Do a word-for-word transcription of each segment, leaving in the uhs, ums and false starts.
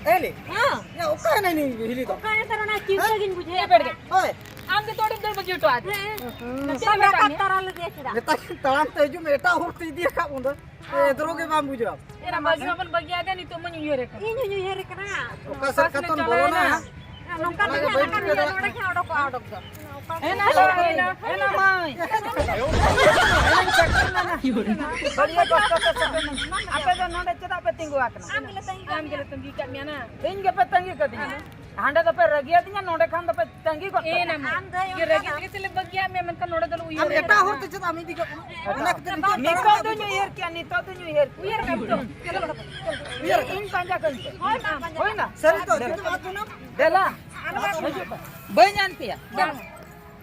ᱦᱮᱸ ᱞᱮ᱾ ᱦᱮᱸ᱾ ᱭᱟ, ᱚᱠᱟᱭᱮᱱᱟᱭ ᱱᱩᱭ ᱦᱤᱞᱤ ᱫᱚ? ᱚᱠᱟ ᱱᱮᱛᱟᱨ ᱚᱱᱟ ᱪᱤᱱᱛᱟᱹ ᱦᱮᱸ? ᱜᱤᱧ ᱵᱩᱡᱷᱟᱹᱣᱮᱫ ᱦᱮᱸ, ᱵᱮᱲ ᱜᱮ᱾ ᱠᱟᱱᱟ᱾ ᱦᱳᱭ᱾ ᱟᱢ ᱜᱮ ᱛᱚ ᱟᱹᱰᱤᱢ ᱫᱟᱹᱲ ᱵᱟᱹᱜᱤ ᱦᱚᱴᱚ ᱟᱫᱤᱧᱟ᱾ ᱦᱮᱸ᱾ ᱦᱩᱸ᱾ ᱪᱮᱫ ᱮᱢ ᱢᱮᱛᱟᱫ ᱢᱮᱭᱟ? ᱛᱟᱨᱟ ᱞᱮ ᱫᱮᱡ ᱠᱮᱫᱟ᱾ ᱱᱮᱛᱟᱨ ᱛᱟᱲᱟᱢ ᱛᱮ ᱦᱤᱡᱩᱜ ᱢᱮ, ᱮᱴᱟᱜ ᱦᱚᱲ ᱛᱮ ᱤᱫᱤ ᱟᱠᱟᱫ ᱵᱚᱱ ᱫᱚ᱾ ᱮ, ᱫᱨᱚ ᱜᱮ ᱵᱟᱢ ᱵᱩᱡᱷᱟᱹᱣᱟ᱾ ᱮᱨᱟ, ᱵᱟᱹᱜᱤ ᱢᱟᱵᱚᱱ ᱵᱟᱹᱜᱤᱭᱟᱫᱮ, ᱱᱤᱛᱚᱜ ᱢᱟᱧ ᱩᱭᱦᱟᱹᱨᱮ ᱠᱟᱱᱟ᱾ ᱤᱧ ᱦᱚᱧ ᱩᱭᱦᱟᱹᱨᱮ ᱠᱟᱱᱟ᱾ ᱚᱠᱟ ᱥᱮᱫ ᱚᱠᱟ ᱥᱮᱫ ᱠᱟᱛᱚᱢ ᱪᱟᱞᱟᱣ ᱵᱚᱞᱚᱱᱟ? ᱮᱱᱟ? ᱱᱚᱝᱠᱟ ᱚᱱᱟ ᱛᱮᱜᱮ ᱜᱮ ᱵᱟᱹᱧ ᱦᱟᱱᱟ ᱴᱷᱤᱠᱟᱹ ᱱᱤᱭᱟᱹ ᱫᱟᱲᱮᱭᱟᱜ ᱱᱚᱰᱮ ᱠᱟᱱᱟ᱾ ᱠᱷᱚᱱ ᱚᱰᱚᱠ ᱫᱚ᱾ ᱮᱱᱟ ᱢᱟᱹᱭ, ᱮᱱᱟ ᱢᱟᱹᱭ᱾ ᱵᱟᱹᱲᱤᱭᱟᱹ ᱠᱚᱥᱴᱚ ᱛᱮ ᱥᱮᱴᱮᱨ ᱱᱟᱹᱧ᱾ ᱟᱯᱮ ᱫᱚ ᱱᱚᱰᱮ ᱪᱮᱫᱟᱜ ᱯᱮ ᱛᱤᱸᱜᱩ ᱟᱠᱟᱱᱟ? ᱟᱢ ᱜᱮᱞᱮ ᱛᱟᱺᱜᱤ ᱟᱢ ᱜᱮᱞᱮ ᱛᱟᱺᱜᱤ ᱠᱟᱜ ᱢᱮᱭᱟ ᱱᱟ᱾ ᱤᱧ ᱜᱮᱯᱮ ᱛᱟᱺᱜᱤ ᱠᱟᱫᱤᱧᱟ? ᱦᱟᱸᱰᱮ ᱫᱚᱯᱮ ᱨᱟᱹᱜᱤᱭᱟᱹᱫᱤᱧᱟ, ᱱᱚᱰᱮ ᱠᱷᱟᱱ ᱫᱚᱯᱮ ᱛᱟᱺᱜᱤ ᱜᱚᱫ ᱮᱱᱟ ᱠᱟᱫᱤᱧᱟ᱾ ᱢᱟᱹᱭ᱾ ᱟᱢ ᱫᱚ ᱤᱭᱟᱹ ᱨᱟᱹᱜᱤ ᱛᱮᱜᱮ ᱛᱮᱞᱮ ᱵᱟᱹᱜᱤᱭᱟᱫ ᱢᱮᱭᱟ, ᱢᱮᱱᱠᱷᱟᱱ ᱱᱚᱰᱮ ᱫᱚᱞᱮ ᱩᱭᱦᱟᱹᱨ ᱟᱢ ᱮᱴᱟᱜ ᱦᱚᱲ ᱛᱮ ᱪᱮᱫᱟᱜ ᱮᱢ ᱤᱫᱤ ᱠᱟᱜ ᱠᱟᱱᱟ? ᱚᱱᱟ ᱠᱷᱟᱹᱛᱤᱨ ᱱᱤᱛᱚᱜ ᱱᱤᱛᱚᱜ ᱫᱚᱧ ᱩᱭᱦᱟᱹᱨ ᱠᱮᱜᱼᱟ, ᱱᱤᱛᱚᱜ ᱫᱚᱧ ᱩᱭᱦᱟᱹᱨ ᱠᱮᱜᱼᱟ᱾ ᱩᱭᱦᱟᱹᱨ ᱠᱟᱜ ᱛᱚ᱾ ᱪᱚᱞᱚ, ᱪᱚᱞᱚ᱾ ᱩᱭᱦᱟᱹᱨ ᱠᱟᱜ᱾ ᱤᱧ ᱯᱟᱸᱡᱟ ᱠᱟᱹᱧ ᱯᱮ᱾ ᱦᱳᱭ, ᱢᱟ ᱯᱟᱸᱡᱟ᱾ ᱦᱳᱭ ᱱᱟ? ᱥᱟᱹᱨᱤ ᱛᱚ, ᱫᱮᱞᱟ᱾ ᱡᱩᱫᱤ ᱵᱟᱢ ᱟᱫ ᱵᱚᱱᱟ᱾ ᱫᱮᱞᱟ᱾ ᱦᱤᱡᱩᱜ ᱯᱮ᱾ ᱵᱟᱹᱧ ᱟᱱ ᱯᱮᱭᱟ᱾ ᱵᱟᱝ᱾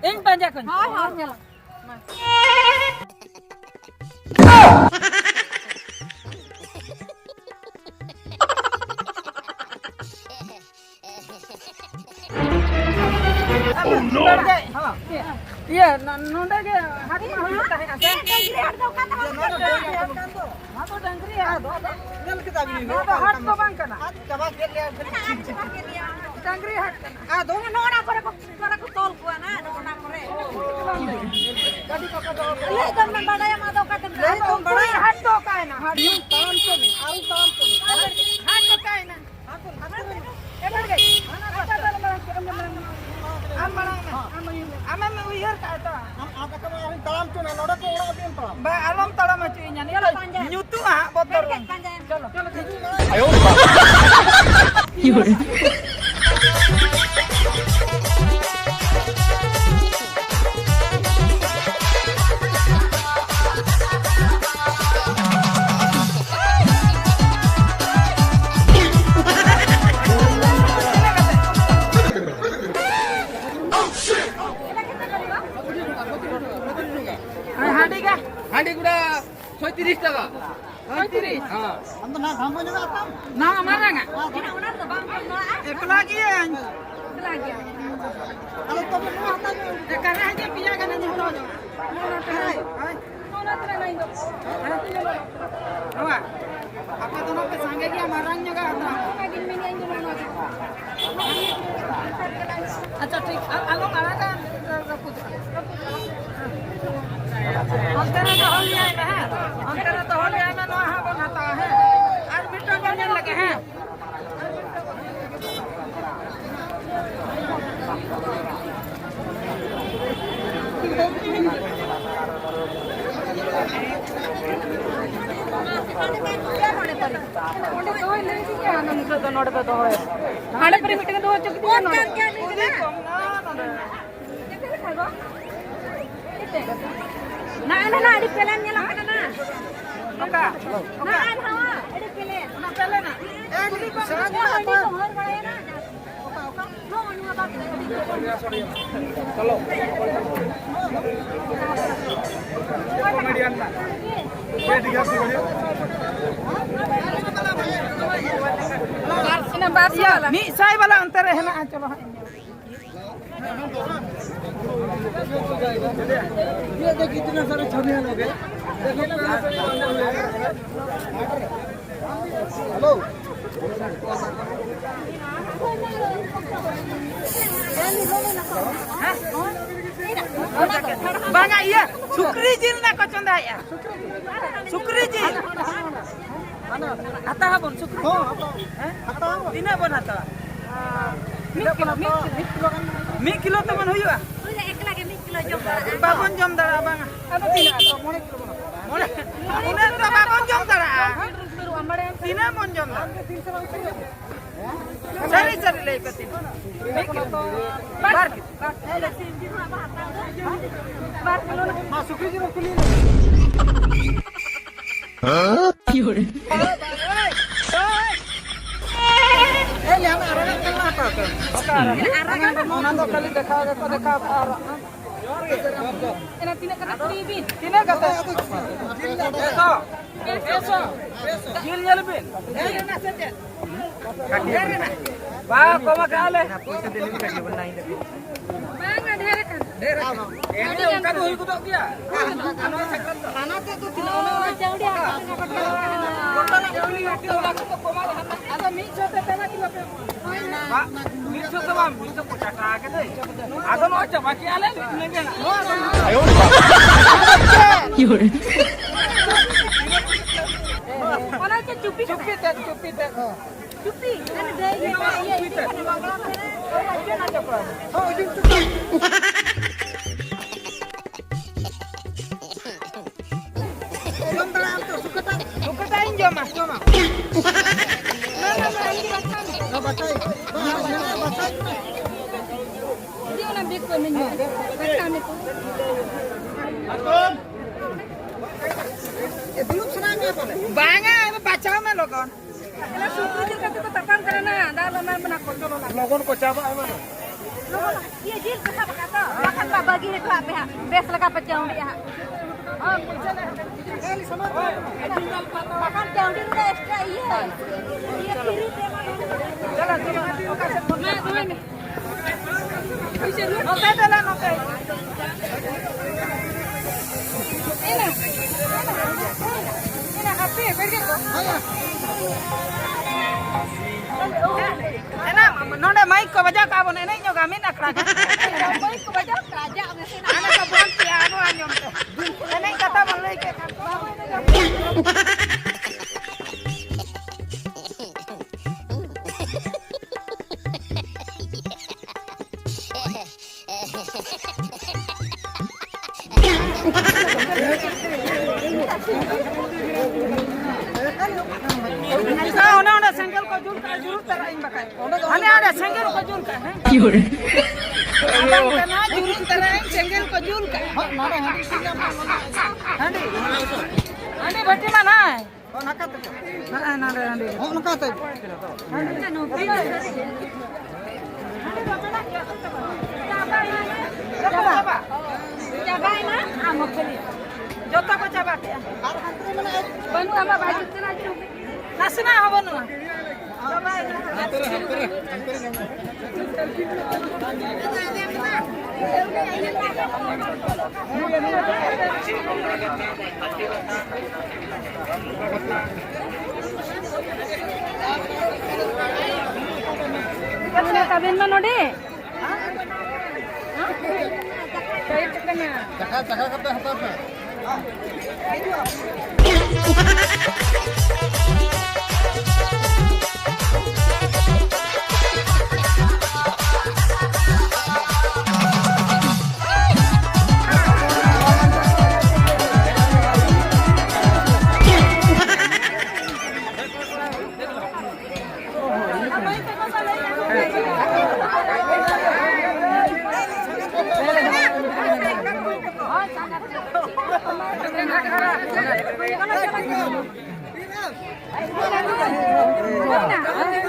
ᱤᱧ ᱯᱟᱸᱡᱟ ᱠᱟᱹᱧ ᱯᱮ᱾ ᱦᱳᱭ, ᱦᱳᱭ, ᱪᱚᱞᱚ᱾ ᱤᱭᱟᱹ, ᱱᱚ-, ᱱᱚᱰᱮ ᱜᱮ ᱦᱟᱴ ᱢᱟ ᱦᱩᱭᱩᱜ ᱛᱟᱦᱮᱸᱜᱼᱟ ᱥᱮ? ᱰᱟᱹᱝᱨᱤ ᱦᱟᱴ ᱫᱚ ᱚᱠᱟ ᱛᱟᱦᱮᱸ ᱠᱟᱱᱟ? ᱱᱚᱣᱟ ᱫᱚ ᱰᱟᱹᱝᱨᱤ ᱦᱟᱴ᱾ ᱧᱮᱞ ᱠᱮᱫᱟ ᱵᱤᱱ? ᱱᱚᱣᱟ ᱫᱚ ᱦᱟᱴ ᱫᱚ ᱵᱟᱝ ᱠᱟᱱᱟ᱾ ᱟᱫ ᱪᱟᱵᱟ ᱠᱮᱫ ᱞᱮᱭᱟ᱾ ᱰᱟᱹᱝᱨᱤ ᱦᱟᱴ ᱠᱟᱱᱟ᱾ ᱟᱫᱚ ᱱᱚᱜᱼᱚ ᱱᱟ ᱠᱚᱨᱮ ᱠᱚ, ᱠᱚᱨᱮ ᱠᱚ ᱛᱚᱞ ᱠᱚᱣᱟ ᱱᱟ, ᱱᱚᱜᱼᱚ ᱱᱟ ᱠᱚᱨᱮ᱾ ᱞᱟᱹᱭ ᱫᱚᱢ ᱵᱟᱰᱟᱭᱟ, ᱟᱫᱚ ᱚᱠᱟᱛᱮᱢ ᱞᱟᱹᱭ ᱫᱚᱢ ᱵᱟᱰᱟᱭᱟ᱾ ᱦᱟᱴ ᱫᱚ ᱚᱠᱟᱭᱮᱱᱟ? ᱦᱟᱴ ᱫᱚ ᱛᱟᱲᱟᱢ ᱛᱮ ᱢᱮ, ᱟᱨ ᱛᱟᱲᱟᱢ ᱛᱮ ᱢᱮ᱾ ᱦᱟᱴ ᱫᱚ ᱚᱠᱟᱭᱮᱱᱟ? ᱟᱢ ᱢᱟᱲᱟᱝ ᱢᱮ, ᱟᱢ ᱢᱟᱲᱟᱝ ᱢᱮ᱾ ᱟᱢᱮᱢ ᱩᱭᱦᱟᱹᱨ ᱠᱟᱜᱼᱟ ᱛᱚ? ᱟᱢ ᱟᱫ ᱟᱠᱟᱱᱟ, ᱟᱨᱤᱧ ᱛᱟᱲᱟᱢ ᱦᱚᱪᱚ ᱢᱮᱭᱟ, ᱱᱚᱰᱮ ᱠᱚ ᱚᱲᱟᱜ ᱟᱹᱰᱤᱢ ᱛᱟᱲᱟᱢ᱾ ᱵᱟ, ᱟᱞᱚᱢ ᱛᱟᱲᱟᱢ ᱦᱚᱪᱚᱭᱤᱧᱟ, ᱱᱤᱛᱚᱜ ᱧᱩᱛᱩᱜᱼᱟ ᱦᱟᱸᱜ ᱵᱚᱛᱚᱨ᱾ ᱪᱚᱞᱚ᱾ ᱦᱟᱺᱰᱤ ᱜᱮ᱾ ᱦᱟᱺᱰᱤ ᱜᱩᱲᱟ ᱯᱚᱸᱭᱛᱨᱤᱥ ᱴᱟᱠᱟ᱾ ᱯᱚᱸᱭᱛᱨᱤᱥ? ᱦᱮᱸ᱾ ᱟᱢ ᱫᱚ ᱱᱟᱣᱟ ᱥᱟᱢᱟᱱ ᱧᱟᱢ ᱟᱠᱟᱫ ᱛᱟᱢ? ᱱᱟᱣᱟ ᱢᱟᱨᱟᱝ ᱟᱜ᱾ ᱮᱠᱞᱟ ᱜᱤᱭᱟᱹᱧ᱾ ᱮᱠᱞᱟ ᱜᱮᱭᱟ᱾ ᱟᱫᱚ ᱛᱚᱵᱮ ᱱᱚᱣᱟ ᱦᱟᱛᱟᱣ ᱢᱮ᱾ ᱮᱠᱟᱞ ᱨᱮ ᱦᱟᱡᱟᱨ ᱯᱮᱭᱟ ᱜᱟᱱ ᱤᱧ ᱦᱟᱛᱟᱣ ᱡᱚᱝᱟ᱾ ᱦᱳᱭ᱾ ᱦᱳᱭ᱾ ᱱᱚᱣᱟ ᱛᱤᱱᱟᱹᱜ ᱱᱟᱜ ᱤᱧ ᱫᱚ? ᱦᱮᱸ? ᱱᱚᱣᱟ? ᱟᱯᱮ ᱫᱚ ᱱᱟᱜ ᱯᱮ ᱥᱟᱸᱜᱮ ᱜᱮᱭᱟ, ᱢᱟᱨᱟᱝ ᱧᱚᱜᱟᱜ ᱦᱟᱛᱟᱣ ᱢᱮ᱾ ᱚᱱᱟᱜᱤᱧ ᱢᱮᱱᱮᱫᱼᱟ, ᱤᱧ ᱴᱷᱤᱠ, ᱟᱨ ᱟᱞᱚᱢ ᱟᱲᱟᱜᱟ, ᱨᱟᱹᱯᱩᱫᱚᱜᱼᱟ᱾ ᱚᱱᱛᱮ ᱨᱮ ᱫᱚᱦᱚ ᱞᱮᱭᱟᱭ ᱢᱮ, ᱦᱮᱸ? ᱚᱱᱛᱮ ᱨᱮ ᱫᱚᱦᱚ ᱞᱮᱭᱟᱭ ᱢᱮ, ᱱᱚᱣᱟ ᱦᱟᱸᱜ ᱵᱚᱱ ᱦᱟᱛᱟᱣᱟ, ᱦᱮᱸ? ᱟᱨ ᱢᱤᱫᱴᱟᱝ ᱵᱚᱱ ᱧᱮᱞ ᱞᱮᱜᱮ, ᱦᱮᱸ? ᱚᱸᱰᱮ ᱫᱚᱦᱚᱭ ᱞᱟᱹᱭ ᱫᱤᱧᱟ, ᱟᱫᱚ ᱱᱤᱛᱚᱜ ᱫᱚ ᱱᱚᱰᱮ ᱫᱚ ᱫᱚᱦᱚᱭ᱾ ᱦᱟᱸᱰᱮ ᱯᱟᱨᱮ ᱢᱤᱫᱴᱟᱝ ᱫᱚᱦᱚ ᱦᱚᱪᱚ ᱠᱤᱫᱤᱧᱟ ᱱᱚᱰᱮ᱾ ᱱᱟ, ᱱᱟ, ᱱᱟ, ᱟᱹᱰᱤ ᱯᱮᱞᱮᱱ ᱧᱮᱞᱚᱜ ᱠᱟᱱᱟ ᱱᱟ᱾ ᱚᱠᱟ? ᱱᱟ, ᱱᱟ, ᱟᱹᱰᱤ ᱯᱮᱞᱮᱱ᱾ ᱚᱱᱟ ᱯᱮᱞᱮᱱᱟᱜ? ᱮ, ᱥᱮᱬᱟ ᱧᱚᱜ ᱦᱟᱛᱟᱣ᱾ ᱦᱚᱨ ᱵᱟᱲᱟᱭᱮᱱᱟ᱾ ᱪᱚᱞᱚ᱾ ᱠᱚᱢᱮᱰᱤᱭᱟᱱ ᱱᱟ᱾ ᱤᱭᱟᱹ, ᱢᱤᱫ ᱥᱟᱭ ᱵᱟᱞᱟ ᱚᱱᱛᱮ ᱨᱮ ᱦᱮᱱᱟᱜᱼᱟ, ᱪᱚᱞᱚ ᱦᱟᱸᱜ᱾ ये देखिए, इतना सारा छाने हैं लोग हैं। देखो, कहाँ से ये बंदे हुए हैं। हेलो। ᱵᱟᱝᱟ, ᱤᱭᱟᱹ, ᱥᱩᱠᱨᱤ ᱡᱤᱞ ᱨᱮᱱᱟᱜ ᱠᱚ ᱪᱚᱸᱫᱟᱭᱮᱜᱼᱟ᱾ ᱥᱩᱠᱨᱤ ᱡᱤᱞ᱾ ᱦᱟᱛᱟᱣ ᱟᱵᱚᱱ ᱥᱩᱠᱨᱤ ᱡᱤᱞ᱾ ᱦᱮᱸ? ᱛᱤᱱᱟᱹᱜ ᱵᱚᱱ ᱦᱟᱛᱟᱣᱟ? ᱢᱤᱫ ᱠᱤᱞᱳ, ᱢᱤᱫ ᱠᱤᱞᱳ, ᱢᱤᱫ ᱠᱤᱞᱳ ᱜᱟᱱ᱾ ᱢᱤᱫ ᱠᱤᱞᱳ ᱛᱮᱵᱚᱱ ᱦᱩᱭᱩᱜᱼᱟ? ᱦᱩᱭᱩᱜᱼᱟ, ᱮᱠᱞᱟ ᱜᱮ ᱢᱤᱫ ᱠᱤᱞᱳ ᱡᱚᱢ ᱫᱟᱲᱮᱭᱟᱜᱼᱟ᱾ ᱵᱟᱵᱚᱱ ᱡᱚᱢ ᱫᱟᱲᱮᱭᱟᱜᱼᱟ, ᱵᱟᱝᱟ᱾ ᱟᱫᱚ ᱛᱤᱱᱟᱹᱜ? ᱢᱚᱬᱮ ᱠᱤᱞᱳ ᱵᱚᱱ ᱦᱟᱛᱟᱣᱟ᱾ ᱢᱚᱬᱮ, ᱩᱱᱟᱹᱜ ᱫᱚ ᱵᱟᱵᱚᱱ ᱡᱚᱢ ᱫᱟᱲᱮᱭᱟᱜᱼᱟ᱾ ᱛᱤᱱᱟᱹᱜ ᱵᱚᱱ ᱡᱚᱢ ᱫᱟᱲᱮᱭᱟᱜᱼᱟ? ᱥᱟᱹᱨᱤ ᱥᱟᱹᱨᱤ ᱞᱟᱹᱭ ᱯᱮ, ᱛᱤᱱᱟᱹᱜ? ᱢᱤᱫ ᱠᱤᱞᱳ᱾ ᱵᱟᱨ ᱠᱤᱞᱳ᱾ ᱵᱟᱨ ᱠᱤᱞᱳ᱾ ᱢᱟ ᱥᱩᱠᱨᱤ ᱡᱤᱞ ᱩᱛᱩ ᱞᱤᱧ ᱞᱟᱹᱭ᱾ ᱦᱮᱸ? ᱮ, ᱞᱮ, ᱟᱢ ᱟᱨᱟᱜᱟᱜ ᱠᱟᱞᱟᱨ ᱦᱟᱛᱟᱣ ᱯᱮ᱾ ᱚᱠᱟ ᱟᱨᱟᱜᱟᱜ? ᱚᱱᱟ ᱫᱚ ᱠᱷᱟᱹᱞᱤ ᱫᱮᱠᱷᱟᱣ ᱜᱮᱠᱚ ᱫᱮᱠᱷᱟᱣ ᱠᱟᱜᱼᱟ ᱟᱨᱟᱜ᱾ ᱮᱱᱟ ᱛᱤᱱᱟᱹᱜ ᱠᱟᱛᱮ ᱠᱩᱲᱤ ᱵᱤᱱ? ᱛᱤᱱᱟᱹᱜ ᱠᱟᱛᱮ? ᱯᱮᱥᱚ᱾ ᱯᱮᱥᱚ᱾ ᱡᱤᱞ ᱧᱮᱞ ᱵᱤᱱ᱾ ᱰᱷᱮᱨ ᱮᱱᱟ ᱥᱮ ᱪᱮᱫ? ᱵᱟᱝ, ᱠᱚᱢ ᱟᱠᱟᱫ ᱞᱮ᱾ ᱵᱟᱝᱟ, ᱰᱷᱮᱨ ᱟᱠᱟᱱᱟ᱾ ᱮᱢᱱᱤ ᱚᱱᱠᱟ ᱫᱚ ᱦᱩᱭ ᱜᱚᱫᱚᱜ ᱜᱮᱭᱟ᱾ ᱦᱟᱱᱟ ᱛᱮ ᱫᱚ ᱛᱤᱱᱟᱹᱜ? ᱚᱱᱟ ᱪᱟᱣᱲᱤ ᱟᱨ ᱜᱚᱴᱟᱞᱟᱜ ᱠᱩᱞᱤ ᱟᱫᱚ ᱢᱤᱫ ᱥᱚ ᱛᱮ ᱛᱟᱞᱟ ᱠᱤᱞᱳ ᱯᱮ ᱮᱢᱚᱜᱼᱟ᱾ ᱵᱟ, ᱢᱤᱫ ᱥᱚ ᱫᱚ ᱵᱟᱝ, ᱢᱤᱫ ᱥᱚ ᱯᱚᱪᱟᱥ ᱴᱟᱠᱟ ᱠᱟᱛᱮ᱾ ᱟᱫᱚ ᱱᱚᱜᱼᱚᱭ ᱪᱟᱵᱟ ᱠᱮᱜᱼᱟ ᱞᱮ, ᱱᱤᱭᱟᱹ ᱜᱮ᱾ ᱚᱱᱟ ᱪᱮᱫ ᱪᱩᱯᱤ? ᱪᱩᱯᱤ ᱛᱮᱫ, ᱪᱩᱯᱤ ᱛᱮᱫ᱾ ᱪᱩᱯᱤ, ᱟᱨ ᱫᱟᱹᱭ ᱜᱮ ᱤᱭᱟᱹ, ᱤᱭᱟᱹ, ᱤᱭᱟᱹ, ᱡᱚᱢ ᱫᱟᱲᱮᱭᱟᱜ ᱟᱢ ᱛᱚ, ᱥᱩᱠᱟᱹᱴᱟ? ᱥᱩᱠᱟᱹᱴᱟ ᱤᱧ ᱡᱚᱢᱟ᱾ ᱡᱚᱢᱟ᱾ ᱢᱟ, ᱢᱟ, ᱢᱟ, ᱤᱧ ᱵᱟᱪᱷᱟᱣ ᱢᱮ᱾ ᱦᱮᱸ, ᱵᱟᱪᱷᱟᱣ ᱤᱧ᱾ ᱦᱮᱸ, ᱦᱮᱸ, ᱵᱟᱪᱷᱟᱣ ᱤᱧ ᱢᱮ᱾ ᱤᱫᱤ ᱚᱱᱟ ᱵᱮᱜᱽ ᱠᱚ ᱤᱢᱟᱹᱧ ᱢᱮ᱾ ᱵᱟᱪᱷᱟᱣ ᱢᱮ ᱛᱚ᱾ ᱮ, ᱫᱩᱲᱩᱵ ᱥᱟᱱᱟᱭᱮᱫ ᱢᱮᱭᱟ ᱯᱟᱞᱮ? ᱵᱟᱝᱟ, ᱵᱟᱪᱷᱟᱣ ᱢᱮ ᱞᱚᱜᱚᱱ᱾ ᱥᱩᱠᱨᱤ ᱪᱮᱫ ᱞᱮᱠᱟ ᱛᱮᱠᱚ ᱛᱟᱯᱟᱢ ᱠᱟᱱᱟ ᱱᱟ, ᱫᱟᱜ ᱞᱚᱞᱚ ᱢᱮᱱᱟᱜ ᱠᱚ, ᱪᱚᱞᱚ ᱞᱟᱝ᱾ ᱞᱚᱜᱚᱱ ᱠᱚ ᱪᱟᱵᱟᱜᱼᱟ, ᱮᱢᱟᱱᱟ᱾ ᱞᱚᱜᱚᱱ, ᱤᱭᱟᱹ ᱡᱤᱞ ᱯᱮ ᱥᱟᱵ ᱟᱠᱟᱫ ᱛᱚ? ᱵᱟᱠᱷᱟᱱ ᱵᱟ ᱵᱟᱹᱜᱤ ᱦᱚᱴᱚ ᱟᱯᱮ ᱦᱟᱸᱜ, ᱵᱮᱥ ᱞᱮᱠᱟ ᱯᱮ ᱪᱟᱹᱣᱰᱤᱜᱼᱟ ᱦᱟᱸᱜ᱾ ᱦᱚᱸ, ᱯᱩᱭᱥᱟᱹ ᱞᱮ ᱮᱢ ᱠᱟᱜ ᱯᱮᱭᱟ᱾ ᱵᱟᱠᱷᱟᱱ ᱪᱟᱹᱣᱰᱤ ᱨᱮ extra ᱤᱭᱟᱹ, ᱤᱭᱟᱹ free ᱛᱮ ᱮᱢᱟ ᱠᱚ ᱠᱟᱱᱟ᱾ ᱪᱚᱞᱚ, ᱪᱚᱞᱚ, ᱚᱠᱟ ᱥᱮᱫ ᱵᱚᱱ ᱢᱟ, ᱫᱚᱦᱚᱭ ᱢᱮ᱾ ᱱᱚᱛᱮ ᱫᱮᱞᱟ, ᱱᱚᱛᱮ᱾ ᱮᱱᱟ, ᱮᱱᱟ, ᱦᱟᱯᱮ, ᱵᱮᱨᱜᱮᱫ ᱠᱚ᱾ ᱮᱱᱟ, ᱱᱚᱰᱮ ᱢᱟᱭᱤᱠ ᱠᱚ ᱵᱟᱡᱟᱣ ᱠᱟᱜᱼᱟ ᱵᱚᱱ, ᱮᱱᱮᱡ ᱧᱚᱜᱟ ᱢᱤᱫ ᱟᱠᱷᱲᱟ ᱜᱟᱱ᱾ ᱢᱟᱭᱤᱠ ᱠᱚ ᱵᱟᱡᱟᱣ ᱠᱟᱜᱼᱟ, ᱡᱟ ᱚᱱᱮ ᱥᱮᱱᱟᱜ᱾ ᱦᱟᱱᱮ ᱠᱚ ᱵᱚᱱᱫ ᱠᱮᱜᱼᱟ, ᱟᱵᱚ ᱟᱸᱡᱚᱢ ᱛᱮ᱾ ᱮᱱᱮᱡ ᱠᱟᱛᱷᱟ ᱵᱚᱱ ᱞᱟᱹᱭ ᱠᱮᱫ ᱠᱷᱟᱱ᱾ ᱚᱱᱟ ᱚᱸᱰᱮ ᱥᱮᱸᱜᱮᱞ ᱠᱚ ᱡᱩᱞ ᱠᱟᱜᱼᱟ, ᱡᱩᱞ ᱛᱟᱨᱟᱭᱤᱧ ᱵᱟᱠᱷᱟᱡ᱾ ᱦᱟᱱᱮ ᱚᱸᱰᱮ ᱥᱮᱸᱜᱮᱞ ᱠᱚ ᱡᱩᱞ ᱠᱟᱜᱼᱟ, ᱦᱮᱸ? ᱟᱫᱚ ᱚᱱᱟ ᱡᱩᱞ ᱛᱟᱨᱟᱭᱤᱧ, ᱥᱮᱸᱜᱮᱞ ᱠᱚ ᱡᱩᱞ ᱠᱟᱜᱼᱟ᱾ ᱦᱟᱺᱰᱤ, ᱦᱟᱺᱰᱤ ᱵᱷᱟᱹᱴᱤ ᱢᱟ ᱱᱟᱭ᱾ ᱦᱚᱸ, ᱱᱟᱠᱟ ᱛᱮ᱾ ᱦᱮᱸ, ᱱᱚᱰᱮ, ᱱᱚᱰᱮ᱾ ᱦᱚᱸ, ᱱᱚᱝᱠᱟ ᱛᱮ᱾ ᱪᱟᱵᱟᱭᱮᱱᱟ, ᱟᱢ ᱦᱚᱸ ᱠᱷᱟᱹᱞᱤ᱾ ᱡᱚᱛᱚ ᱠᱚ ᱪᱟᱵᱟ ᱠᱮᱜᱼᱟ᱾ ᱵᱟᱹᱱᱩᱜᱼᱟ, ᱟᱢᱟᱜ ᱵᱷᱟᱹᱡᱤ ᱛᱮᱱᱟᱜ ᱡᱤᱞ᱾ ᱱᱟᱥᱮᱱᱟᱜ ᱦᱚᱸ ᱵᱟᱹᱱᱩᱜᱼᱟ᱾ ᱪᱟᱵᱟᱭᱮᱱᱟ᱾ ᱟᱵᱮᱱ ᱢᱟ ᱱᱚᱰᱮ᱾ ᱴᱟᱭᱤᱯ ᱠᱟᱱᱟ᱾ ᱪᱟᱠᱷᱟ, ᱪᱟᱠᱷᱟ ᱠᱟᱛᱮ ᱦᱟᱛᱟᱣ ᱯᱮ᱾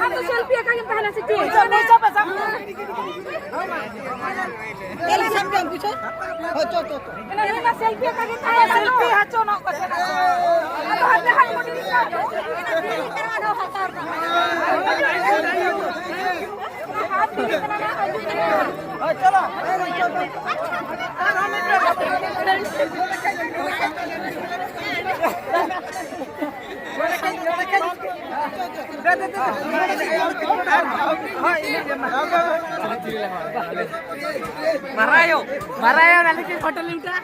ᱟᱢ ᱫᱚ ᱥᱮᱞᱯᱷᱤ ᱟᱠᱟ ᱜᱮᱢ ᱛᱟᱦᱮᱱᱟ ᱥᱮ ᱪᱮᱫ? ᱯᱚᱭᱥᱟ, ᱯᱚᱭᱥᱟ ᱯᱮ ᱥᱟᱵ ᱠᱚᱣᱟ᱾ ᱛᱟᱦᱞᱮ ᱥᱟᱵ ᱠᱚᱣᱟᱢ ᱯᱚᱭᱥᱟ? ᱦᱳᱭ, ᱪᱚ, ᱪᱚ, ᱪᱚ᱾ ᱮᱱᱟ ᱱᱩᱭ ᱢᱟ ᱥᱮᱞᱯᱷᱤ ᱟᱠᱟ ᱜᱮ ᱛᱟᱦᱮᱱᱟ᱾ ᱥᱮᱞᱯᱷᱤ ᱦᱚᱪᱚ ᱱᱚᱜ ᱠᱚ ᱪᱮᱫ? ᱟᱫᱚ ᱦᱟᱱᱛᱮ ᱦᱟᱱ ᱢᱚᱴᱤ ᱨᱤᱠᱥᱟ᱾ ᱦᱳᱭ, ᱪᱚᱞᱚ᱾ ᱢᱟᱨᱟᱭᱚ, ᱢᱟᱨᱟᱭᱚ, ᱱᱟᱞᱤ ᱠᱤ ᱯᱷᱳᱴᱳ ᱞᱤᱢᱴᱟ᱾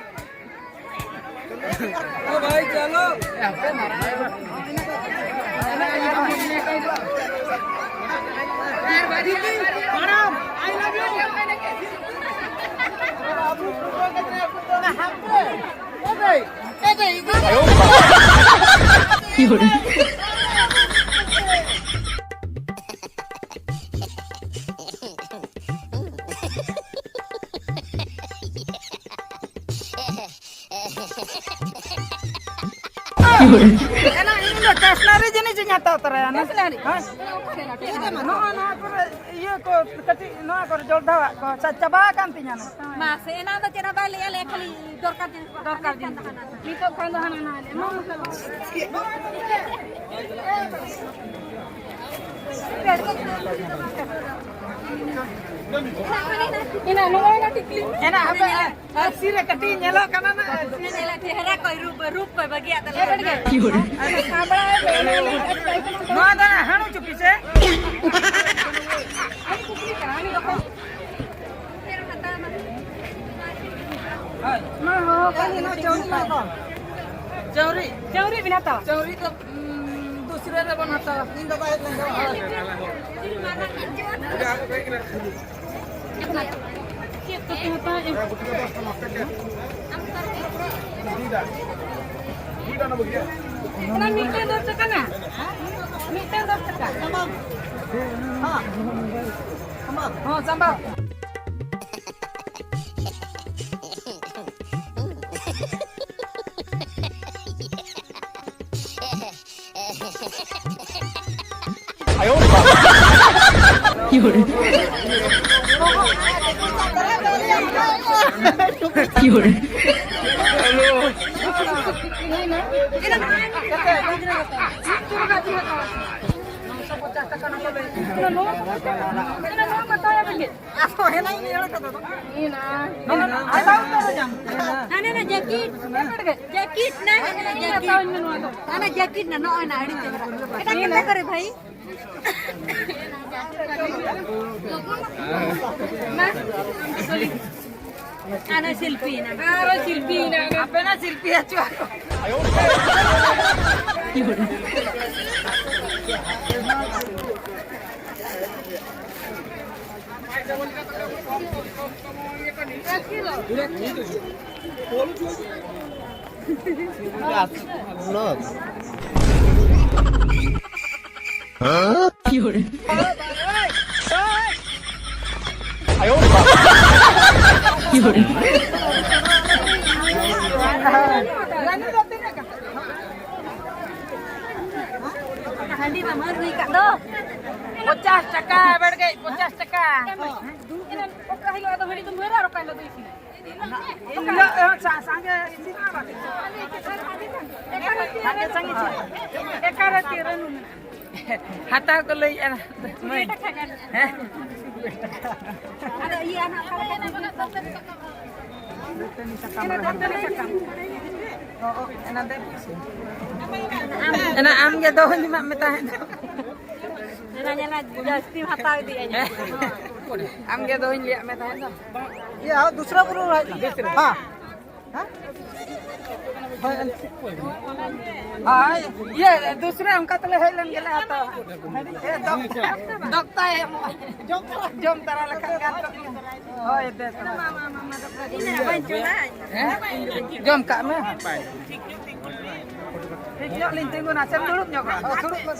ᱳ ᱵᱷᱟᱭ, ᱪᱚᱞᱚ᱾ ᱮᱱᱟ ᱤᱧ ᱫᱚ ᱴᱮᱥᱱᱟᱨᱤ ᱡᱤᱱᱤᱥ ᱤᱧ ᱦᱟᱛᱟᱣ ᱛᱚᱨᱟᱭᱟ᱾ ᱴᱮᱥᱱᱟᱨᱤ? ᱦᱮᱸ᱾ ᱪᱮᱫ ᱮᱢ ᱦᱟᱛᱟᱣᱟ? ᱱᱚᱜᱼᱚ ᱱᱚᱣᱟ ᱠᱚᱨᱮ ᱤᱭᱟᱹ ᱠᱚ ᱠᱟᱹᱴᱤᱡ ᱱᱚᱣᱟ ᱠᱚᱨᱮ ᱡᱚᱞᱫᱷᱟᱣᱟᱜ ᱠᱚ ᱪᱟ-, ᱪᱟᱵᱟ ᱟᱠᱟᱱ ᱛᱤᱧᱟ ᱱᱚᱣᱟ᱾ ᱢᱟᱥᱮ, ᱮᱱᱟ ᱫᱚ ᱪᱮᱫ ᱦᱚᱸ ᱵᱟᱭ ᱞᱟᱹᱭᱟ, ᱞᱟᱹᱭᱟ ᱠᱷᱟᱹᱞᱤ ᱫᱚᱨᱠᱟᱨ ᱡᱤᱱᱤᱥ ᱠᱚ᱾ ᱫᱚᱨᱠᱟᱨ ᱡᱤᱱᱤᱥ᱾ ᱱᱤᱛᱚᱜ ᱠᱷᱚᱱ ᱫᱚ ᱦᱟᱱᱟ ᱱᱟᱣᱟ ᱞᱮ ᱮᱢᱟ᱾ ᱮᱱᱟ ᱱᱚᱜᱼᱚᱭ ᱱᱟ ᱴᱤᱠᱞᱤ᱾ ᱮᱱᱟ ᱦᱟᱯᱮ, ᱟᱨ ᱛᱤᱨᱮ ᱠᱟᱹᱴᱤᱡ ᱧᱮᱞᱚᱜ ᱠᱟᱱᱟ ᱱᱟ᱾ ᱪᱮᱦᱨᱟ ᱠᱚᱭ ᱨᱩᱯ, ᱨᱩᱯ ᱠᱚᱭ ᱵᱟᱹᱜᱤᱭᱟᱜ ᱛᱟᱞᱮ᱾ ᱱᱚᱣᱟ ᱫᱚ ᱦᱟᱹᱬᱩ ᱪᱩᱯᱤ ᱥᱮ? ᱪᱟᱹᱣᱨᱤ᱾ ᱪᱟᱹᱣᱨᱤ ᱵᱤᱱ ᱦᱟᱛᱟᱣᱟ? ᱪᱟᱹᱣᱨᱤ ᱫᱚ, ᱩᱸ, ᱫᱩᱥᱨᱟᱹ ᱨᱮᱵᱚᱱ ᱦᱟᱛᱟᱣᱟ᱾ ᱤᱧ ᱵᱟᱵᱟ ᱦᱮᱡ ᱞᱮᱱ ᱫᱚ᱾ ᱪᱮᱫ ᱠᱚᱯᱮ ᱦᱟᱛᱟᱣᱮᱫᱼᱟ? ᱚᱱᱟ ᱢᱤᱫᱴᱮᱱ ᱫᱚᱥ ᱴᱟᱠᱟ ᱱᱟ᱾ ᱢᱤᱫᱴᱮᱱ ᱫᱚᱥ ᱴᱟᱠᱟ᱾ ᱦᱚᱸ, ᱥᱟᱢᱵᱟᱣ᱾ ᱦᱟᱱᱮ ᱱᱟ ᱡᱟᱹᱠᱤᱴ, ᱡᱟᱹᱠᱤᱴ ᱱᱟ, ᱦᱟᱱᱮ ᱱᱟ ᱡᱟᱹᱠᱤᱴ᱾ ᱦᱟᱱᱮ ᱡᱟᱹᱠᱤᱴ ᱱᱟ, ᱱᱚᱜᱼᱚᱭ ᱱᱟ, ᱟᱹᱰᱤ ᱪᱮᱦᱨᱟ᱾ ᱮᱴᱟᱜ ᱠᱟᱛᱮ ᱠᱚᱨᱮ ᱵᱷᱟᱹᱭ᱾ ᱢᱟ, ᱟᱨᱚ ᱥᱤᱞᱯᱤ ᱱᱟ᱾ ᱟᱨᱚ ᱥᱤᱞᱯᱤ ᱱᱟ᱾ ᱟᱯᱮ ᱱᱟ ᱥᱤᱞᱯᱤ ᱦᱚᱪᱚ ᱟᱠᱚ᱾ ᱦᱟᱺᱰᱤ ᱢᱟ ᱢᱟᱹᱨ ᱦᱩᱭ ᱠᱟᱜ ᱫᱚ᱾ ᱯᱚᱧᱪᱟᱥ ᱴᱟᱠᱟ ᱵᱮᱲᱜᱮᱡ, ᱯᱚᱧᱪᱟᱥ ᱴᱟᱠᱟ᱾ ᱚᱠᱟ ᱦᱤᱞᱳᱜ ᱟᱫᱚ ᱦᱟᱺᱰᱤ ᱫᱚ ᱢᱟᱹᱨᱟ ᱟᱨ ᱚᱠᱟ ᱦᱤᱞᱳᱜ ᱫᱚ ᱤᱥᱤᱱᱟ? ᱤᱱᱟᱹᱜ, ᱮ, ᱥᱟ-, ᱥᱟᱸᱜᱮ ᱤᱥᱤᱱ ᱢᱟ ᱵᱟᱝ᱾ ᱮᱠᱟᱨ ᱦᱟᱹᱴᱤᱭᱟᱹ ᱨᱮ ᱱᱩᱱᱟᱹᱜ᱾ ᱦᱟᱛᱟᱣ ᱠᱚ ᱞᱟᱹᱭᱮᱫᱼᱟ ᱢᱟᱹᱭ᱾ ᱦᱮᱸ? ᱟᱫᱚ ᱤᱭᱟᱹ ᱦᱟᱸᱜ ᱚᱠᱟ ᱞᱮᱠᱟ ᱫᱟᱹᱛᱟᱹᱱᱤ ᱥᱟᱠᱟᱢ ᱨᱮ᱾ ᱚ, ᱚ, ᱚᱱᱟ ᱫᱚ ᱯᱩᱭᱥᱟᱹ᱾ ᱮᱱᱟ ᱟᱢᱜᱮ ᱫᱚᱦᱚᱧ ᱮᱢᱟᱜ ᱢᱮ ᱛᱟᱦᱮᱸᱫ ᱫᱚ᱾ ᱧᱮᱞᱟ, ᱧᱮᱞᱟ, ᱡᱟᱹᱥᱛᱤᱢ ᱦᱟᱛᱟᱣ ᱤᱫᱤᱭᱟ᱾ ᱟᱢᱜᱮ ᱫᱚᱦᱚᱧ ᱞᱟᱹᱭᱟᱫ ᱢᱮ ᱛᱟᱦᱮᱸᱫ ᱫᱚ᱾ ᱤᱭᱟᱹ, ᱫᱩᱥᱨᱟ ᱵᱩᱨᱩ ᱨᱮ ᱦᱮᱡ ᱞᱮᱱᱟ᱾ ᱦᱮᱸ᱾ ᱦᱳᱭ, ᱤᱭᱟᱹ, ᱫᱩᱥᱨᱟ ᱚᱱᱠᱟ ᱛᱮᱞᱮ ᱦᱮᱡ ᱞᱮᱱ ᱜᱮᱞᱮ ᱦᱟᱛᱟᱣᱟ᱾ ᱮ, ᱫᱚᱠ-, ᱫᱚᱠᱛᱟᱭ ᱮᱢᱚᱜᱼᱟ᱾ ᱡᱚᱢ ᱛᱟᱨᱟ ᱞᱮᱠᱷᱟᱱ ᱜᱟᱱ ᱠᱚᱜ ᱜᱮᱭᱟ᱾ ᱦᱳᱭ, ᱵᱮᱥ᱾ ᱦᱮᱸ? ᱡᱚᱢ ᱠᱟᱜ ᱢᱮ᱾ ᱴᱷᱤᱠ ᱧᱚᱜ ᱞᱤᱧ ᱛᱤᱸᱜᱩᱱᱟ, ᱥᱮᱢ ᱫᱩᱲᱩᱵ ᱧᱚᱜᱚᱜᱼᱟ? ᱦᱚᱸ, ᱫᱩᱲᱩᱵ ᱢᱮ᱾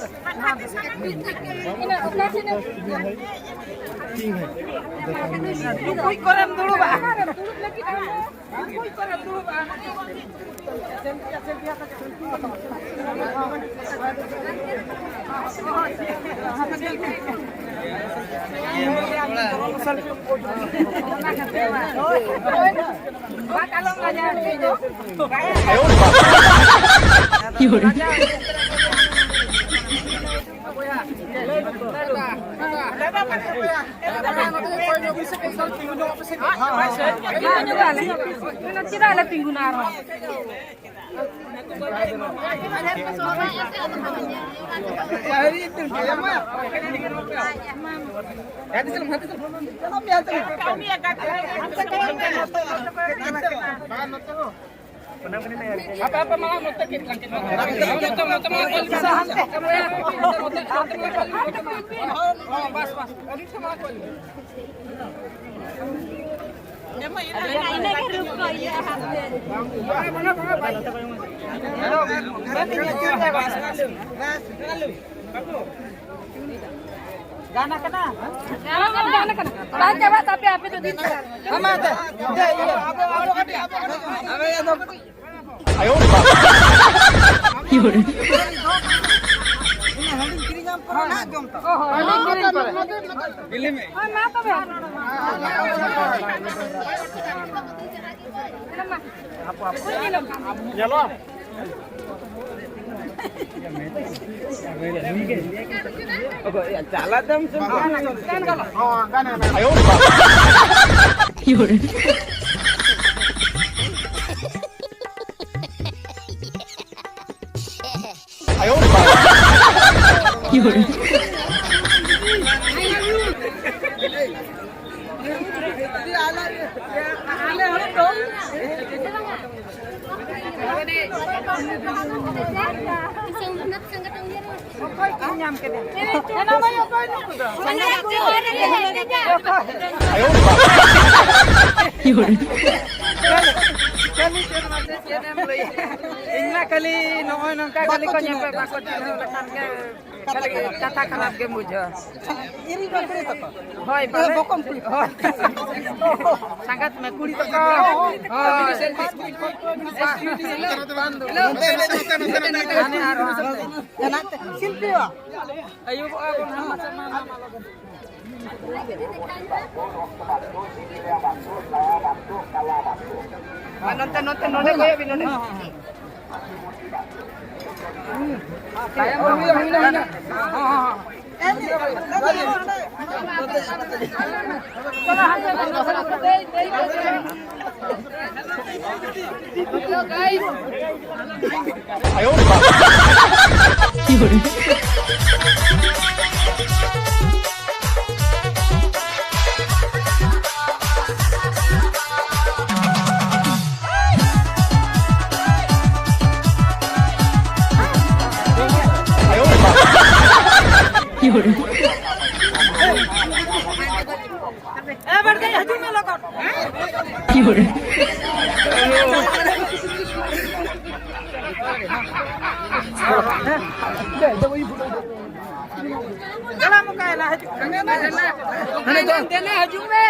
ᱴᱩᱠᱩᱡ ᱠᱚᱨᱮᱢ ᱫᱩᱲᱩᱵᱼᱟ᱾ ᱴᱩᱠᱩᱡ ᱠᱚᱨᱮᱢ ᱫᱩᱲᱩᱵᱼᱟ᱾ ᱪᱮᱫᱟᱜ ᱞᱮ ᱛᱤᱸᱜᱩᱱᱟ ᱟᱨᱦᱚᱸ? ᱟᱯᱮ, ᱟᱯᱮ, ᱢᱟ, ᱱᱚᱛᱮ ᱠᱟᱹᱡ ᱞᱟᱝ, ᱠᱟᱹᱡ ᱞᱟᱝ᱾ ᱱᱚᱛᱮ, ᱱᱚᱛᱮ, ᱱᱚᱛᱮ, ᱱᱚᱛᱮ, ᱱᱚᱛᱮ, ᱱᱚᱛᱮ, ᱱᱚᱛᱮ, ᱵᱟᱥ, ᱵᱟᱥ᱾ ᱤᱱᱟᱹ ᱜᱮ ᱨᱩᱯ ᱠᱚ ᱤᱭᱟᱹ ᱦᱟᱱᱛᱮ᱾ ᱜᱟᱱ ᱠᱟᱱᱟ? ᱜᱟᱱ ᱠᱟᱱᱟ, ᱜᱟᱱ ᱠᱟᱱᱟ᱾ ᱵᱟᱝ ᱪᱟᱵᱟᱜ ᱛᱟᱯᱮᱭᱟ ᱟᱯᱮ ᱫᱚ ᱫᱤᱱ ᱫᱚ᱾ ᱦᱮᱸ, ᱢᱟ, ᱫᱮ, ᱫᱮ, ᱤᱭᱟᱹ, ᱟᱵᱚ, ᱟᱵᱚ ᱠᱟᱹᱴᱤᱡ, ᱟᱵᱚ ᱠᱟᱹᱴᱤᱡ᱾ ᱟᱭᱳ ᱵᱟᱵᱟ᱾ ᱤᱧ ᱦᱟᱺᱰᱤᱧ ᱠᱤᱨᱤᱧ ᱟᱢ ᱠᱟᱱᱟ, ᱱᱟᱦᱟᱜ ᱡᱚᱢ ᱛᱟᱢ᱾ ᱦᱳᱭ, ᱦᱳᱭ, ᱦᱳᱭ, ᱢᱟ ᱛᱚᱵᱮ᱾ ᱧᱮᱞᱚᱜ᱾ ᱚᱠᱚᱭ, ᱪᱟᱞᱟᱜ ᱛᱟᱢ ᱥᱮ? ᱦᱚᱸ, ᱜᱟᱱ ᱮᱱᱟ᱾ ᱟᱭᱳ ᱵᱟᱵᱟ᱾ ᱟᱭᱳ ᱵᱟᱵᱟ᱾ ᱟᱞᱮ ᱦᱚᱲ ᱫᱚ ᱚᱠᱚᱭ ᱠᱚ ᱧᱟᱢ ᱠᱮᱫᱟ? ᱮᱱᱟ ᱢᱟᱭ ᱚᱠᱚᱭ ᱱᱩᱠᱩ ᱫᱚ? ᱠᱷᱟᱹᱞᱤ ᱪᱮᱫ ᱢᱟᱥᱮ ᱪᱮᱫ ᱮᱢ ᱞᱟᱹᱭᱟ? ᱤᱧ ᱢᱟ ᱠᱷᱟᱹᱞᱤ ᱱᱚᱜᱼᱚᱭ ᱱᱚᱝᱠᱟ ᱠᱷᱟᱹᱞᱤ ᱠᱚ ᱧᱮᱯᱮᱞ, ᱵᱟᱠᱚ ᱪᱤᱱᱦᱟᱹᱣ ᱞᱮᱠᱷᱟᱱ ᱜᱮ ᱠᱷᱟᱹᱞᱤ ᱠᱟᱛᱷᱟ ᱠᱷᱟᱨᱟᱯ ᱜᱮᱢ ᱵᱩᱡᱷᱟᱹᱣᱟ᱾ ᱤᱧ ᱫᱚ ᱠᱩᱲᱤ ᱛᱟᱠᱚ᱾ ᱦᱳᱭ, ᱯᱟᱞᱮ᱾ ᱵᱚᱠᱚᱢ ᱠᱩᱲᱤ᱾ ᱦᱳᱭ᱾ ᱥᱟᱸᱜᱟᱛ ᱢᱮ, ᱠᱩᱲᱤ ᱛᱟᱠᱚ᱾ ᱦᱳᱭ᱾ ᱱᱚᱛᱮ ᱮᱱᱮᱡ, ᱱᱚᱛᱮ, ᱱᱚᱛᱮ, ᱱᱚᱛᱮ, ᱱᱚᱛᱮ᱾ ᱦᱟᱱᱮ ᱟᱨ ᱦᱟᱱᱛᱮ᱾ ᱦᱮᱱᱟᱜ ᱛᱮ, ᱥᱤᱞᱯᱤᱭᱟ᱾ ᱟᱹᱭᱩᱵᱚᱜᱼᱟ ᱵᱚᱱ ᱦᱟᱸᱜ, ᱢᱟᱥᱮ, ᱢᱟ, ᱢᱟ, ᱢᱟ, ᱞᱚᱜᱚᱱ᱾ ᱢᱟ, ᱱᱚᱛᱮ, ᱱᱚᱛᱮ, ᱱᱚᱰᱮ ᱠᱚᱭᱚᱜ ᱵᱤᱱ, ᱱᱚᱰᱮ᱾ ᱦᱮᱸ, ᱦᱮᱸ, ᱦᱮᱸ᱾ ᱛᱟᱭᱚᱢ ᱨᱮ ᱦᱩᱭᱱᱟ, ᱦᱩᱭᱱᱟ, ᱦᱩᱭᱱᱟ᱾ ᱦᱮᱸ, ᱦᱮᱸ, ᱦᱮᱸ᱾ ᱮ, ᱵᱟᱹᱲᱠᱟᱹ, ᱦᱤᱡᱩᱜ ᱢᱮ ᱞᱚᱜᱚᱱ᱾ ᱫᱮᱞᱟ, ᱢᱚᱠᱟᱭᱮᱱᱟ, ᱦᱤᱡᱩᱜ ᱢᱮ᱾ ᱫᱮᱞᱟ, ᱦᱤᱡᱩᱜ ᱢᱮ᱾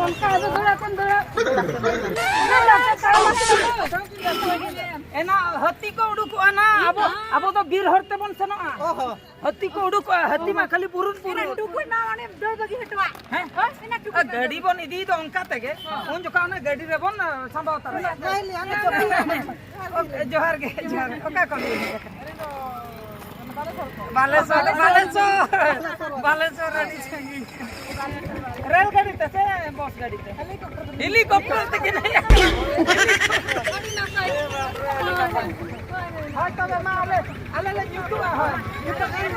ᱚᱱᱠᱟ ᱫᱚ ᱫᱟᱹᱲᱟ ᱠᱚᱢ ᱫᱟᱹᱲᱟ᱾ ᱮᱱᱟ ᱦᱟᱹᱛᱤ ᱠᱚ ᱩᱰᱩᱠᱚᱜᱼᱟ ᱱᱟ, ᱟᱵᱚ, ᱟᱵᱚ ᱫᱚ ᱵᱤᱨ ᱦᱚᱨ ᱛᱮᱵᱚᱱ ᱥᱮᱱᱚᱜᱼᱟ᱾ ᱚ ᱦᱚᱸ᱾ ᱦᱟᱹᱛᱤ ᱠᱚ ᱩᱰᱩᱠᱚᱜᱼᱟ, ᱦᱟᱹᱛᱤ ᱢᱟ ᱠᱷᱟᱹᱞᱤ ᱵᱩᱨᱩᱱ ᱵᱩᱨᱩᱱ᱾ ᱴᱩᱠᱩᱡ ᱢᱟ ᱚᱱᱮ ᱫᱟᱹᱲ ᱵᱟᱹᱜᱤ ᱦᱚᱴᱚᱣᱟᱜ᱾ ᱦᱮᱸ? ᱦᱳᱭ, ᱚᱱᱟ ᱴᱩᱠᱩᱡ ᱟᱨ ᱢᱟ ᱜᱟᱹᱰᱤ ᱫᱟᱹᱲ᱾ ᱵᱚᱱ ᱤᱫᱤᱭ ᱫᱚ ᱚᱱᱠᱟ ᱛᱮᱜᱮ, ᱦᱮᱸ᱾ ᱩᱱ ᱡᱚᱠᱷᱚᱱ ᱚᱱᱟ ᱜᱟᱹᱰᱤ ᱨᱮᱵᱚᱱ, ᱟ, ᱥᱟᱢᱵᱟᱣ ᱛᱟᱨᱟᱭᱟ᱾ ᱞᱟᱹᱭ ᱞᱮ, ᱟᱞᱮ ᱪᱚᱯᱩᱡ ᱢᱟ᱾ ᱳᱠᱮ, ᱡᱚᱦᱟᱨ ᱜᱮ, ᱡᱚᱦᱟᱨ ᱜᱮ᱾ ᱚᱠᱟ ᱠᱷᱚᱱ ᱵᱤᱱ ᱦᱮᱡ ᱟᱠᱟᱱᱟ? ᱟᱞᱮ ᱫᱚ ᱚᱱᱟ ᱵᱟᱞᱮᱥᱚᱨ, ᱵᱟᱞᱮᱥᱚᱨ, ᱵᱟᱞᱮᱥᱚᱨ ᱟᱹᱰᱤ ᱥᱟᱺᱜᱤᱧ᱾ ᱨᱮᱞ ᱜᱟᱹᱰᱤ ᱛᱮ ᱥᱮ ᱵᱚᱥ ᱜᱟᱹᱰᱤ ᱛᱮ? ᱦᱮᱞᱤᱠᱚᱯᱴᱟᱨ ᱛᱮᱜᱮ ᱱᱟᱭᱟ᱾ ᱦᱳᱭ, ᱛᱚᱵᱮ ᱢᱟ ᱟᱞᱮ, ᱟᱞᱮ ᱞᱮ ᱧᱩᱛᱩᱜᱼᱟ, ᱦᱳᱭ᱾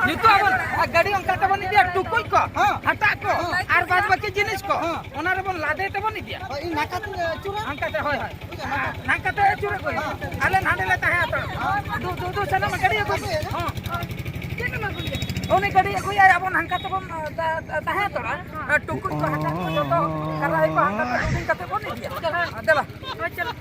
ᱧᱩᱛᱩᱜ ᱟᱵᱚᱱ, ᱟᱨ ᱜᱟᱹᱰᱤ ᱚᱱᱠᱟ ᱛᱮᱵᱚᱱ ᱤᱫᱤᱭᱟ, ᱴᱩᱠᱩᱡ ᱠᱚ, ᱦᱮᱸ᱾ ᱦᱟᱴᱟᱜ ᱠᱚ, ᱦᱮᱸ᱾ ᱟᱨ ᱵᱟᱫ ᱵᱟᱹᱠᱤ ᱡᱤᱱᱤᱥ ᱠᱚ, ᱦᱮᱸ᱾ ᱚᱱᱟ ᱨᱮᱵᱚᱱ ᱞᱟᱫᱮ ᱛᱮᱵᱚᱱ ᱤᱫᱤᱭᱟ᱾ ᱦᱳᱭ, ᱤᱧ ᱱᱟᱠᱟ ᱛᱮᱧ ᱟᱹᱪᱩᱨᱟ᱾ ᱚᱱᱠᱟ ᱛᱮ, ᱦᱳᱭ, ᱦᱳᱭ᱾ ᱱᱟᱝᱠᱟ ᱛᱮ ᱟᱹᱪᱩᱨ ᱟᱹᱜᱩᱭ ᱢᱮ᱾ ᱟᱞᱮ ᱱᱟᱰᱮ ᱞᱮ ᱛᱟᱦᱮᱸ ᱦᱟᱛᱟᱲᱚᱜᱼᱟ᱾ ᱫᱩ, ᱫᱩ, ᱫᱩ, ᱥᱮᱱᱚᱜ ᱢᱮ, ᱜᱟᱹᱰᱤ ᱟᱹᱜᱩᱭ ᱢᱮ᱾ ᱦᱚᱸ᱾ ᱩᱱᱤ ᱜᱟᱹᱰᱤ ᱟᱹᱜᱩᱭᱟᱭ, ᱟᱵᱚ ᱱᱟᱝᱠᱟ ᱛᱮᱵᱚᱱ, ᱟ, ᱛᱟ-, ᱛᱟ-, ᱛᱟᱦᱮᱸ ᱦᱟᱛᱟᱲᱚᱜᱼᱟ᱾ ᱟᱨ ᱴᱩᱠᱩᱡ ᱠᱚ, ᱦᱟᱴᱟᱜ ᱠᱚ, ᱡᱚᱛᱚ ᱠᱟᱨᱟᱦᱤ ᱠᱚ ᱦᱟᱝᱠᱟ ᱛᱮ loading ᱠᱟᱛᱮ ᱵᱚᱱ ᱤᱫᱤᱭᱟ᱾ ᱫᱮᱞᱟ᱾ ᱦᱳᱭ, ᱪᱚᱞᱚ᱾